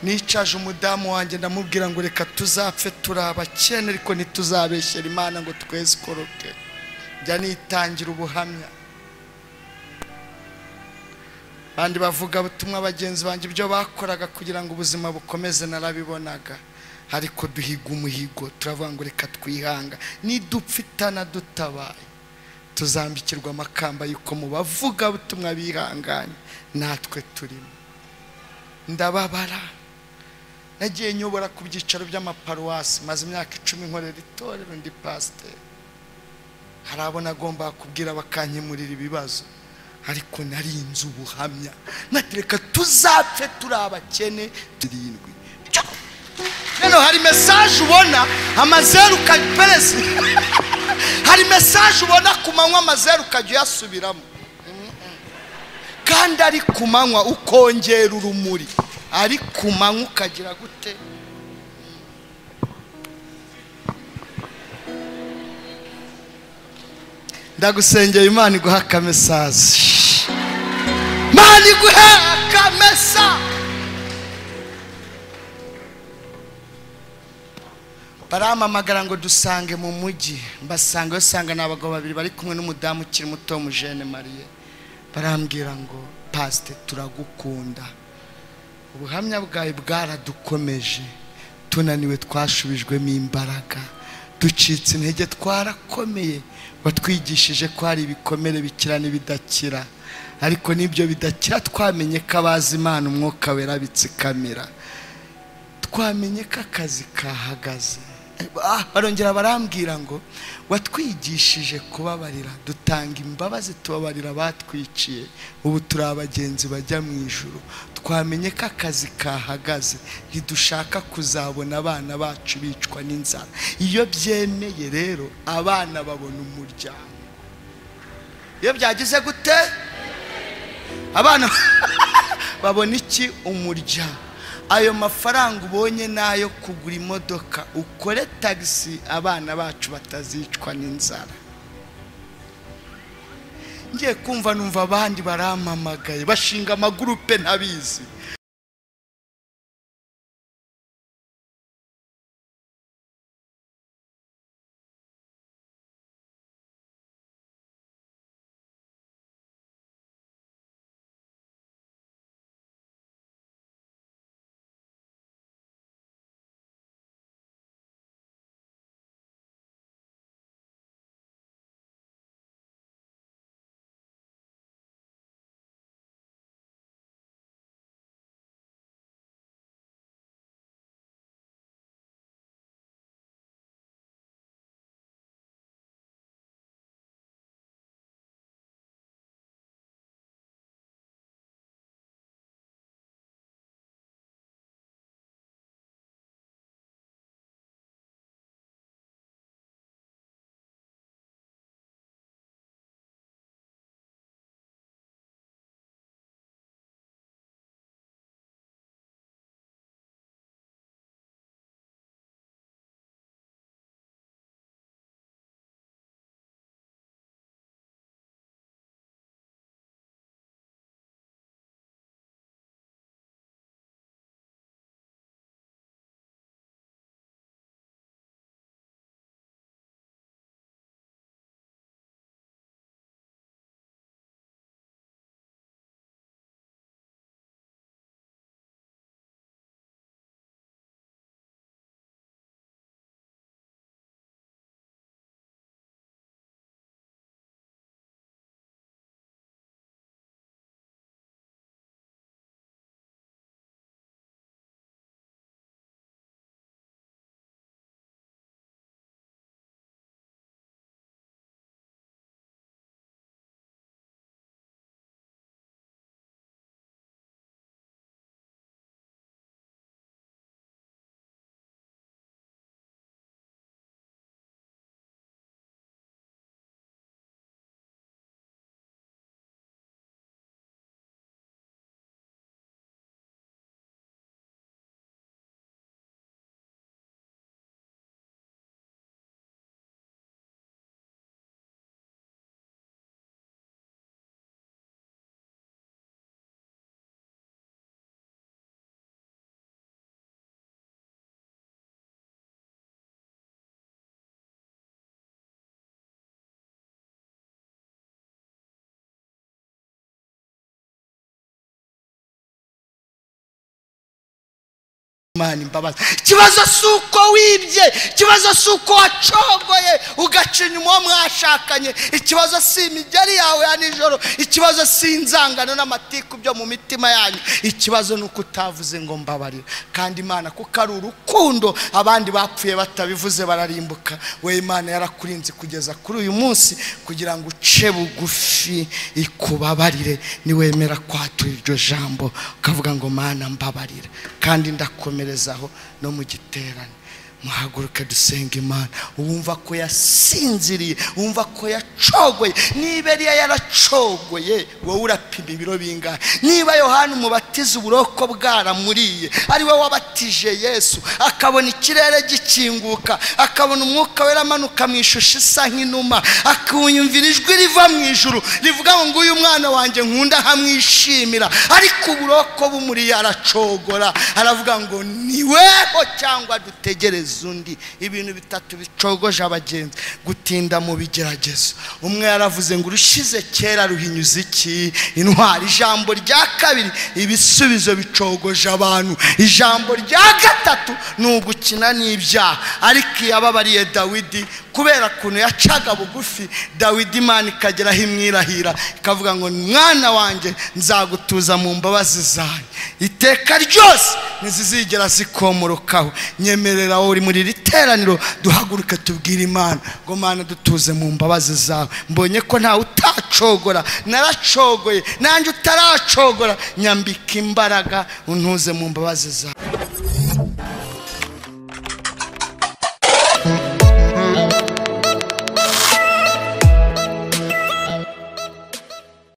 Nicaje umudamu wanjye ndamubwira ngo reka tuzapfe turi abakene, ariko ntituzabeshyera Imana ngo twesikoroke. Njya nitangira ubuhamya. Abandi bavuga butumwa bagenzi banjye ibyo bakoraga kugira ngo ubuzima bukomeze narabibonaga, ariko duhiga umuhigo, turavuga ngo reka twihanga, nidupfitana dutabaye tuzambikirwa amakamba yuko mu bavuga butumwa bihanganye natwe turimo. Ndababara. Nagiye nyobora ku byicaro by'amaparuwasi, maze imyaka 10 nkorera itorero ndi pasiteri. Hari abo nagomba kubwira bakankemurira ibibazo, ariko narinze ubuhamya, natereka tuzapfe turi abakene 7. Rero hari message ubona amazeru ukaperezi, hari message ubona ku manywa amazeru ukajya uyasubiramo, kandi ari ku manywa ukongera urumuri, ari ku manywa ukagira gute? Ndagusengera Imana iguha akamesaje, Imana iguhe akamesa. Baramamagara ngo dusange mu mujyi, mbasanga usanga ni abagabo babiri bari kumwe n'umudamu ukiri muto Mujene Marie. Barambwira ngo pasite turagukunda, ubuhamya bwawe bwaradukomeje, tunaniwe twashubijwemo imbaraga, ducitse intege twarakomeye, watwigishije ko hari ibikomere bikira n'ibidakira, ariko n'ibyo bidakira twamenye ko abazi Imana umwuka wera bitsikamira, twamenye ko akazi kahagaze. Barongera barambwira ngo watwigishije kubabarira, dutanga imbabazi tubabarira batwiciye, ubu turi abagenzi bajya mu ijuru, twamenye ko akazi kahagaze, ntidushaka kuzabona abana bacu bicwa n'inzara. Iyo byemeye rero abana babona umuryango. Iyo byagize gute? Abana babona iki? Umuryango. Ayo mafaranga ubonye nayo kugura imodoka, ukore tagisi abana bacu batazicwa n'inzara. Ngiye kumva numva abandi barampamagaye bashinga amagurupe ntabizi. Imana imbabazi. Ikibazo si uko wibye, ikibazo si uko wacogoye ugaca inyuma uwo mwashakanye, ikibazo si imigeri yawe ya nijoro, ikibazo si inzangano n'amatiku byo mu mitima yanyu, ikibazo ni uko utavuze ngo mbabarira. Kandi Imana kuko ari urukundo, abandi bapfuye batabivuze bararimbuka, we Imana yarakurinze kugeza kuri uyu munsi kugira ngo uce bugufi ikubabarire. Niwemera kwatura iryo jambo ukavuga ngo Mana mbabarira, kandi ndakomerezaho no mu giterane. Muhaguruke dusenga Imana. Wumva ko yasinziriye, wumva ko yacogoye. Niba Eliya yaracogoye, wowe urapima ibiro bingahe? Niba Yohana umubatiza uburoko bwaramuriye, ari we wabatije Yesu, akabona ikirere gikinguka, akabona umwuka wera amanuka mu ishusho isa nk'inuma, akuyumvira ijwi riva mu ijuru rivuga ngo nguyu mwana wanjye nkunda nkamwishimira, ariko uburoko bumuriye aracogora, aravuga ngo niweho cyangwa dutegereze undi. Ibintu bitatu bicogoje abagenzi: gutinda mu bigeragezo. Umwe yaravuze ngo urushize kera ruhinyuza iki intwari. Ijambo rya kabiri, ibisubizo bicogoje abantu. Ijambo rya gatatu ni ugukina n'ibyaha. Ariko yababariye Dawidi kubera kuntu yacaga bugufi, Dawidi Imana ikageraho imwirahira ikavuga ngo mwana wanjye nzagutuza mu mbabazi zanjye iteka ryose, ntizizigera zikomorokaho. Nyemerera wowe uri muri iri teraniro duhaguruke tubwire Imana ngo Mana dutuze mu mbabazi zawe. Mbonye ko ntawe utacogora, naracogoye, nanjye utaracogora, nyambika imbaraga untuze mu mbabazi zawe.